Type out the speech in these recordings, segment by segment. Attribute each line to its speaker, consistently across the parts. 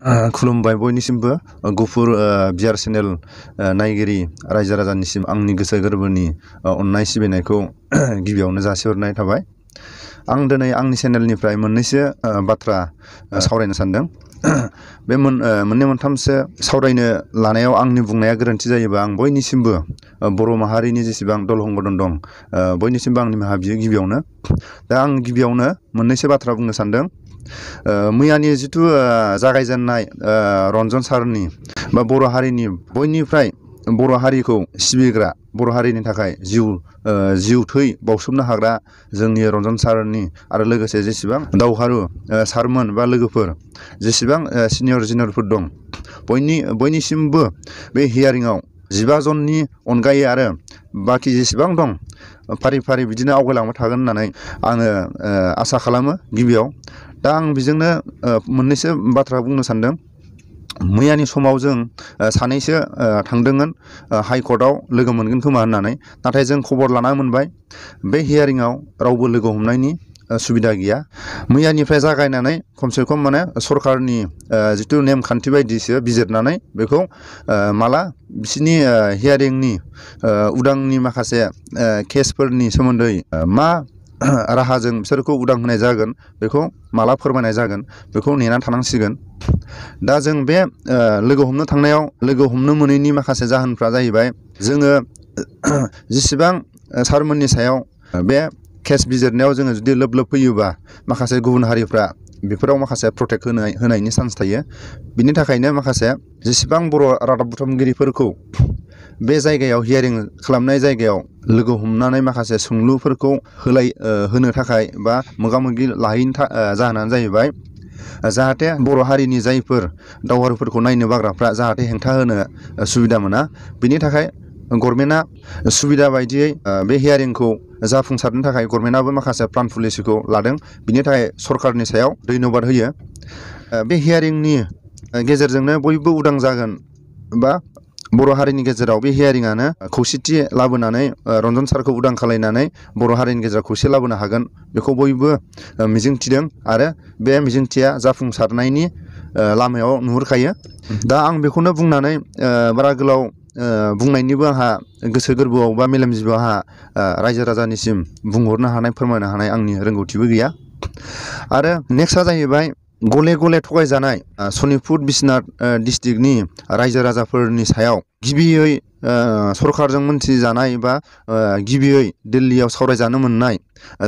Speaker 1: खुलुमबाय बयनिसिमबो गुफुर BR channel नायगिरि रायजो राजानिसिम आंनि गोसो गोरबोनि अननाय सिबिनायखौ गिबियावनो जासिहरनाय थाबाय। आं दिनै आंनि चेनेलनिफ्राय मोननैसो बाथ्रा सावरायनो सानदों। बे मोननै मोनथामसो सावरायनो लानायाव आंनि बुंनाया गोरोन्थि जायोबा आं बयनिसिमबो बर' माहारिनि जेसेबां दल संगठन दं बयनिसिमबो आंनि निमाहा बियो गिबियावनो। दा आं गिबियावनो मोननैसो बाथ्रा बुंनो सानदों। मैयानि जिथु जागायजेननाय रन्जन सारनि बा बर' हारिनि बयनिफ्राय बर' हारिखौ सिबिग्रा बर' हारिनि थाखाय जिउ थै बावसोमनो हाग्रा जोंनि रन्जन सारनि आरो लोगोसे जेसेबां दावहारु सारमोन बा लोगोफोर जेसेबां सिनियर-जुनियरफोर दं बयनिसिमबो बे हियारिंआव 15 जननि अनगायै आरो बाखि जेसेबां दं फारि फारि बिदिनो आवगायलांबाय थागोन होननानै आङो आसा खालामो गिबियाव। दा आं बेजोंनो मोननैसो बाथ्रा बुंनो सानदों। मैयानि समाव जों सानैसो थांदोंमोन हाइकर्टआव लोगो मोनगोन खोमा होननानै, नाथाय जों खबर लाना मोनबाय बे हियारिंआव रावबो लोगो हमनायनि सुबिदा गैया। मैयानिफ्राय जागायनानै खमसे खम माने सरकारनि जिथु नेमखान्थि बायदिसो बिजिरनानै बेखौ माला बिसिनि हियारिंनि उदांनि माखासे केसफोरनि सोमोन्दै मा राहाजों बिसोरखौ उदां होनाय जागोन बेखौ माला फोरमायनाय जागोन बेखौ नेनानै थानांसिगोन। दा जों बे लोगो हमनो थांनायाव लोगो हमनो मोनैनि माखासे जाहोनफ्रा जाहैबाय जोङो जेसेबां सारमोननि सायाव बे केस बिजिरनायाव जोङो जुदि लोब फैयोबा माखासे गुबुन हारिफ्रा बेफोराव माखासे प्रटेक्ट होनायनि चान्स थायो। बिनि थाखायनो माखासे जेसेबां बर' रादाब बुथुमगिरिफोरखौ बे जायगायाव हियारिं खालामनाय जायगायाव लोगो हमनानै माखासे सोंलुफोरखौ होनो थाखाय बा मोगा-मोगि लाहैनो जाहोनानो जाहैबाय जाहाथे बर' हारिनि जायफोर दावहारुफोरखौ नायनो बाग्राफ्रा जाहाथे हेंथा होनो सुबिदा मोना। बिनि थाखाय गभर्नमेन्टआ सुबिदा बायदियै बे हियारिंखौ जाफुंसारनो थाखाय गभर्नमेन्टआबो माखासे प्लान पलिसिखौ लादों। बिनि थाखाय सरकारनि सायाव धन्यबाद होयो। बे हियारिंनि गेजेरजोंनो बयबो उदां जागोन बा बर' हारिनि गेजेराव बे हियारिंआनो खौसेथि लाबोनानै रन्जन सारखौ उदां खालायनानै बर' हारिनि गेजेराव खौसे लाबोनो हागोन बेखौ बयबो मिजिंथिदों आरो बे मिजिंथिया जाफुंसारनायनि लामायाव नुहुरखायो। दा आं बेखौनो बुंनानै बारा गोलाव बुंनायनिबो आंहा गोसो गोरबोआव बा मेलेमजिबियाव आंहा रायजो राजानिसिम बुंहरनो हानाय फोरमायनो हानाय आंनि रोंगौथिबो गैया। आरो नेक्स्टआ जाहैबाय गले गले थगायजानाय सनितपुर बिश्वनाथ डिस्ट्रिक्टनि रायजो राजाफोरनि सायाव गिबियै सरकारजों मोनथिजानाय बा गिबियै दिल्लीयाव सावरायजानो मोननाय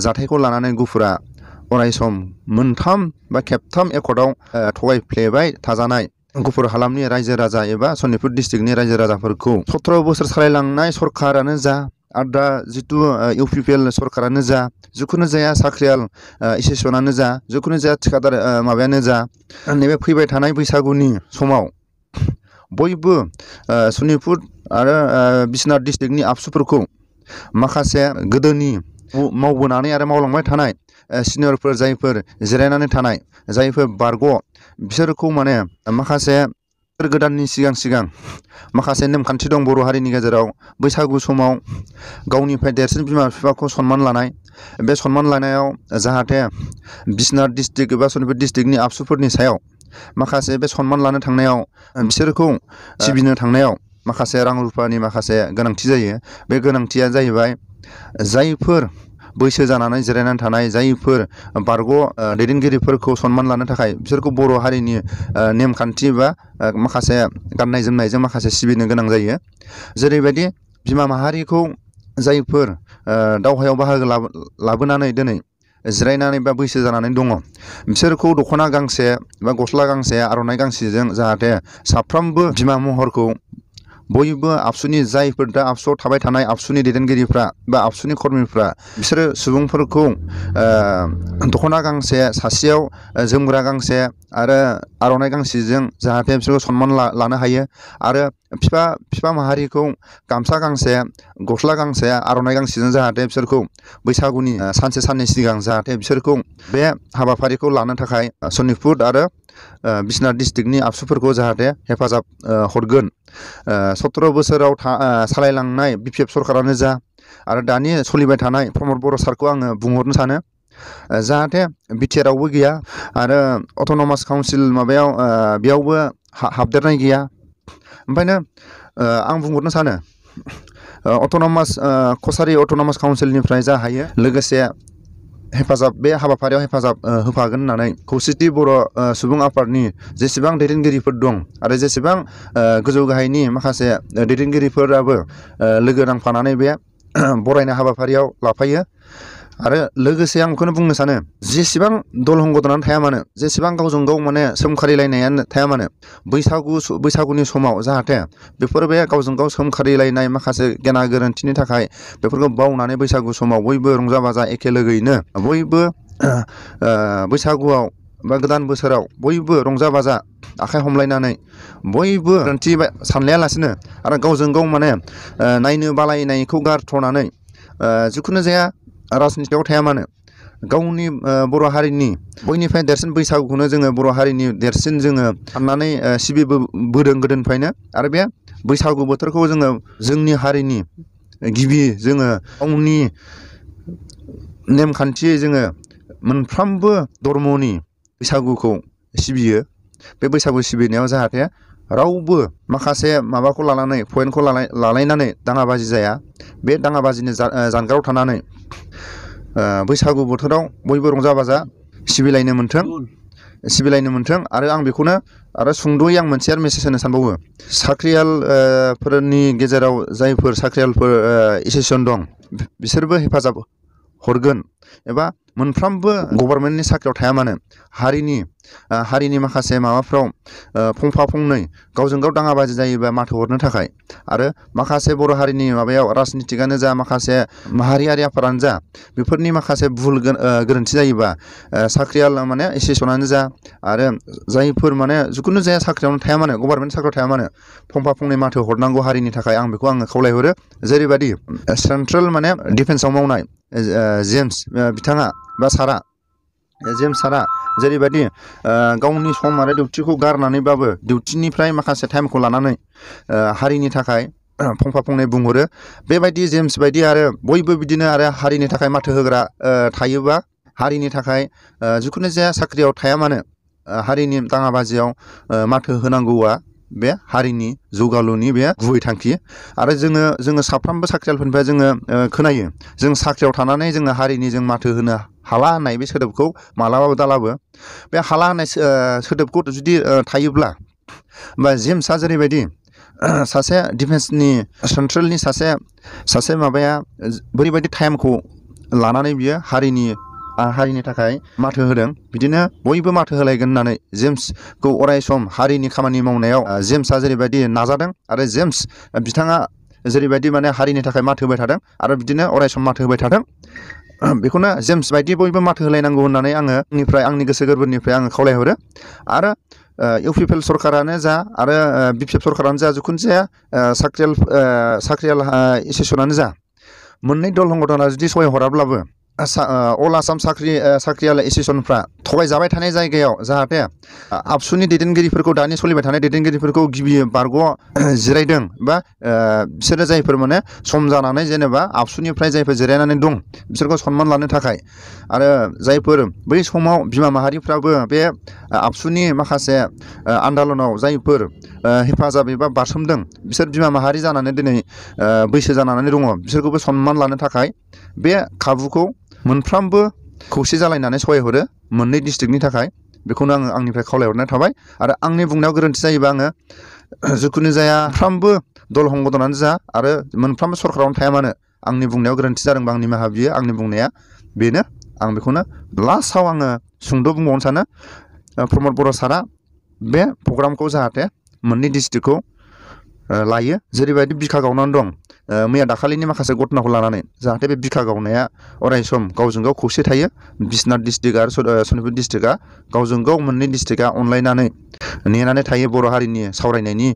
Speaker 1: जाथायखौ लानानै गुफुरा अरायसम मोनथाम बा खेबथाम एकर्टआव थगायफ्लेबाय थाजानाय गुफुर हालामनि रायजो राजा एबा सनितपुर डिस्ट्रिक्टनि रायजो राजाफोरखौ 17 बोसोर सालायलांनाय सरकारानो जा आरो दा जिथु इउपिपिएल सरकारानो जा जिखुनु जाया साख्रियाल एसोसिएसनानो जा जिखुनु जाया थिखादार माबायानो जा नैबे फैबाय थानाय बैसागुनि समाव बयबो सनितपुर आरो बिश्वनाथ डिस्ट्रिक्टनि आबसुफोरखौ माखासे गोदोनि मावबोनानै आरो मावलांबाय थानाय सिनियरफोर जायफोर जिरायनानै थानाय जायफोर बारग' बिसोरखौ माने माखासे गोदाननि सिगां माखासे नेमखान्थि दं बर' हारिनि गेजेराव। बैसागु समाव गावनिफ्राय देरसिन बिमा बिफाखौ सनमान लानाय, बे सनमान लानायाव जाहाथे बिश्वनाथ डिस्ट्रिक्ट एबा सनितपुर डिस्ट्रिक्टनि आबसुफोरनि सायाव माखासे बे सनमान लानो थांनायाव बिसोरखौ सिबिनो थांनायाव माखासे रां रुफानि माखासे गोनांथि जायो। बे गोनांथिया जाहैबाय जायफोर बैसो जानानै जिरायनानै थानाय जायफोर बारग' दैदेनगिरिफोरखौ सनमान लानो थाखाय बिसोरखौ बर' हारिनि नेमखान्थि बा माखासे गाननाय जोमनायजों माखासे सिबिनो गोनां जायो। जेरैबायदि बिमा माहारिखौ जायफोर दावहायाव बाहागो लाबोनानै दिनै जिरायनानै बा बैसो जानानै दङ बिसोरखौ दख'ना गांसे बा गस्ला गांसे आर'नाइ गांसेजों जाहाथे साफ्रोमबो बिमा महरखौ बयबो आबसुनि जायफोर दा आबसुआव थाबाय थानाय आबसुनि दैदेनगिरिफ्रा बा आबसुनि कर्मिफ्रा बिसोरो सुबुंफोरखौ दख'ना गांसे सासेयाव जोमग्रा गांसे आरो आर'नाइ गांसेजों जाहाथे बिसोरखौ सनमान लानो हायो आरो बिफा माहारिखौ गामसा गांसे गस्ला गांसे आर'नाइ गांसेजों जाहाथे बिसोरखौ बैसागुनि सानसे साननै सिगां जाहाथे बिसोरखौ बे हाबाफारिखौ लानो थाखाय सनितपुर आरो बिश्वनाथ डिस्ट्रिक्टनि आबसुफोरखौ जाहाथे हेफाजाब हरगोन। 17 बोसोराव सालायलांनाय बिपिएफ सरकारानो जा आरो दानि सोलिबाय थानाय प्रमद बर' सारखौ आङो बुंहरनो सानो जाहाथे बिटिआरआवबो गैया आरो अट'नमास काउन्सिल माबायाव बेयावबो हाबदेरनाय गैया। ओमफ्रायनो आं बुंहरनो सानो अट'नमास कसारि अट'नमास काउन्सिलनिफ्राय जा हायो लोगोसे हेफाजाब बे हाबाफारियाव हेफाजाब होफागोन होननानै खौसेथि बर' सुबुं आफादनि जेसेबां दैदेनगिरिफोर दं आरो जेसेबां गोजौ गाहायनि माखासे दैदेनगिरिफोराबो लोगो नांफानानै बे बरायनाय हाबाफारियाव लाफायो। आरो लोगोसे आं बेखौनो बुंनो सानो जेसेबां दल हंगदनानो थाया मानो जेसेबां गावजों गाव माने सोमखारिलायनायानो थाया मानो बैसागुनि समाव जाहाथे बेफोर बे गावजों गाव सोमखारिलायनाय माखासे गेना गोरोन्थिनि थाखाय बेफोरखौ बावनानै बैसागु समाव बयबो रंजा बाजा एखे लोगोयैनो बयबो बैसागुआव बा गोदान बोसोराव बयबो रंजा बाजा आखाइ हमलायनानै बयबो गोरोन्थि सानलायालासिनो आरो गावजों गाव माने नायनो बालायनायखौ गारथ'नानै जिखुनु जाया राजनितियाव थाया मानो गावनि बर' हारिनि बयनिफ्राय देरसिन बैसागुखौनो जोङो बर' हारिनि देरसिन जोङो साननानै सिबिबोदों गोदोनिफ्रायनो। आरो बे बैसागु बोथोरखौ जोङो जोंनि हारिनि गिबि जोङो गावनि नेमखान्थियै जोङो मोनफ्रोमबो धर्मनि बैसागुखौ सिबियो। बे बैसागु सिबिनायाव जाहाथे रावबो माखासे माबाखौ लानानै पइन्टखौ लालायनानै दाङाबाजि जाया। बे दाङाबाजिनि जानगाराव थानानै बैसागु बोथोराव बयबो रंजा बाजा सिबिलायनो मोन्थों आरो आं बेखौनो आरो सुंद'यै आं मोनसे मेसेज होनो सानबावो साख्रियालफोरनि गेजेराव जायफोर साख्रियालफोर एस'सियेसन दं बिसोरबो हेफाजाब हरगोन एबा मोनफ्रोमबो गभर्नमेन्टनि साख्रियाव थाया मानो हारिनि माखासे माबाफ्राव फंफा फंनै गावजों गाव दाङाबाजि जायोबा माथो हरनो थाखाय आरो माखासे बर' हारिनि माबायाव राजनितिकआनो जा माखासे माहारियारि आफादानो जा बेफोरनि माखासे भुल गोरोन्थि जायोबा साख्रियाल माने एस'सियेसनानो जा आरो जायफोर माने जिखुनु जाया साख्रियावनो थाया मानो गभर्नमेन्ट साख्रियाव थाया मानो फंफा फंनै माथो हरनांगौ हारिनि थाखाय आं बेखौ आङो खावलायहरो। जेरैबायदि सेन्ट्रेल माने डिफेन्सआव मावनाय जेम्स बिथाङा बा सारा जेम्स सारा जेरैबायदि गावनि सम आरो डिउटिखौ गारनानैबाबो डिउटिनिफ्राय माखासे टाइमखौ लानानै हारिनि थाखाय फंफा फंनै बुंहरो बेबायदि जेम्स बायदि आरो बयबो बिदिनो आरो हारिनि थाखाय माथो होग्रा थायोबा हारिनि थाखाय जिखुनु जाया साख्रियाव थाया मानो हारिनि दाङाबाजियाव माथो होनांगौआ बे हारिनि जौगालुनि बे गुबै थांखि। आरो जोङो साफ्रोमबो साख्रियालफोरनिफ्राय जोङो खोनायो जों साख्रियाव थानानै जोङो हारिनि जों माथो होनो हाला होननाय बे सोदोबखौ मालाबाबो दालाबो। बे हाला होननाय सोदोबखौ जुदि थायोब्ला बा जेम्सआ जेरैबायदि सासे डिफेन्सनि सेन्ट्रेलनि सासे माबाया बोरैबायदि टाइमखौ लानानै बियो हारिनि थाखाय माथो होदों बिदिनो बयबो माथो होलायगोन होननानै जेम्सखौ अराय सम हारिनि खामानि मावनायाव जेम्सआ जेरैबायदि नाजादों आरो जेम्स बिथाङा जेरैबायदि माने हारिनि थाखाय माथो होबाय थादों आरो बिदिनो अराय सम माथो होबाय थादों बेखौनो जेम्स बायदि बयबो माथो होलायनांगौ होननानै आंनि गोसो गोरबोनिफ्राय आङो खावलायहरो। आरो इउपिपिएल सरकारानो जा आरो बिपिएफ सरकारानो जा जिखुनु जाया साख्रियाल एस'सियेसनानो जा मोननै दल हंगदना जुदि सहाय हराब्लाबो अल आसाम साख्रियाल एस'सियेसनफ्रा थगायजाबाय थानाय जायगायाव जाहाथे आबसुनि दैदेनगिरिफोरखौ दानि सोलिबाय थानाय दैदेनगिरिफोरखौ गिबि बारग' जिरायदों बा बिसोरो जायफोर माने सम जानानै जेनेबा आबसुनिफ्राय जायफोर जिरायनानै दं बिसोरखौ सनमान लानो थाखाय आरो जायफोर बै समाव बिमा माहारिफ्राबो बे आबसुनि माखासे आन्दलनाव जायफोर हेफाजाब एबा बारसोमदों बिसोर बिमा माहारि जानानै दिनै बैसो जानानै दङ बिसोरखौबो सनमान लानो थाखाय बे खाबुखौ मोनफ्रोमबो खौसे जालायनानै सहाय हरो मोननै डिस्ट्रिक्टनि थाखाय बेखौनो आङो आंनिफ्राय खावलायहरनाय थाबाय। आरो आंनि बुंनायाव गोरोन्थि जायोबा आङो जिखुनु जाया मोनफ्रोमबो दल हंगदनानो जा आरो मोनफ्रोमबो सरकारावनो थाया मानो आंनि बुंनायाव गोरोन्थि जादोंबा आंनि निमाहा बियो आंनि बुंनाया बेनो आं बेखौनो लास्टआव आङो सुंद' बुंबावनो सानो प्रमद बर' सारा बे प्रग्रामखौ जाहाथे मोननै डिस्ट्रिक्टखौ लायो जेरैबायदि बिखा गावनानै दं मैया दाखालिनि माखासे घटनाखौ लानानै जाहाथे बे बिखा गावनाया अराय सम गावजों गाव खौसे थायो। बिश्वनाथ डिस्ट्रिक्ट आरो सनितपुर डिस्ट्रिक्टआ गावजों गाव मोननै डिस्ट्रिक्टआ अनलायनानै नेनानै थायो बर' हारिनि सावरायनायनि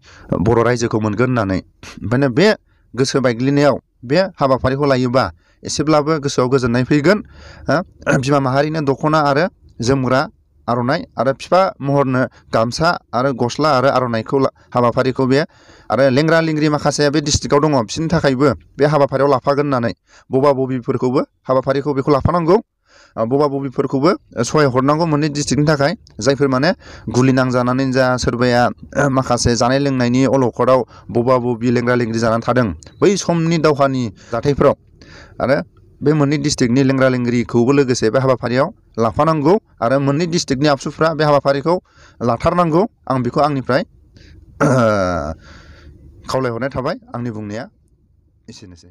Speaker 1: बर' रायजोखौ मोनगोन होननानै। ओंखायनो बे गोसो बायग्लिनायाव बे हाबाफारिखौ लायोबा एसेब्लाबो गोसोआव गोजोननाय फैगोन। बिमा माहारिनो दख'ना आरो जोमग्रा आर'नाइ आरो बिफा महरनो गामसा आरो गस्ला आरो आर'नाइखौ हाबाफारिखौ बे आरो लेंग्रा लेंग्रि माखासे बे डिस्ट्रिक्टआव दङ बिसोरनि थाखायबो बे हाबाफारियाव लाफागोन होननानै बबेफोरखौबो हाबाफारिखौ बेखौ लाफानांगौ बबा बबिफोरखौबो सहाय हरनांगौ मोननै डिस्ट्रिक्टनि थाखाय जायफोर माने गुलि नांजानानै जा सोरबाया माखासे जानाय लोंनायनि अलखदाव बबा बबि लेंग्रा लेंग्रि जानानै थादों बै समनि दावहानि जाथायफोराव आरो बे मोननै डिस्ट्रिक्टनि लेंग्रा लेंग्रिखौबो लोगोसे बे हाबाफारियाव लाफानांगौ आरो मोननै डिस्ट्रिक्टनि आबसुफ्रा बे हाबाफारिखौ लाथारनांगौ आं बेखौ आंनिफ्राय खावलायहरनाय थाबाय आंनि बुंनाया एसेनोसै।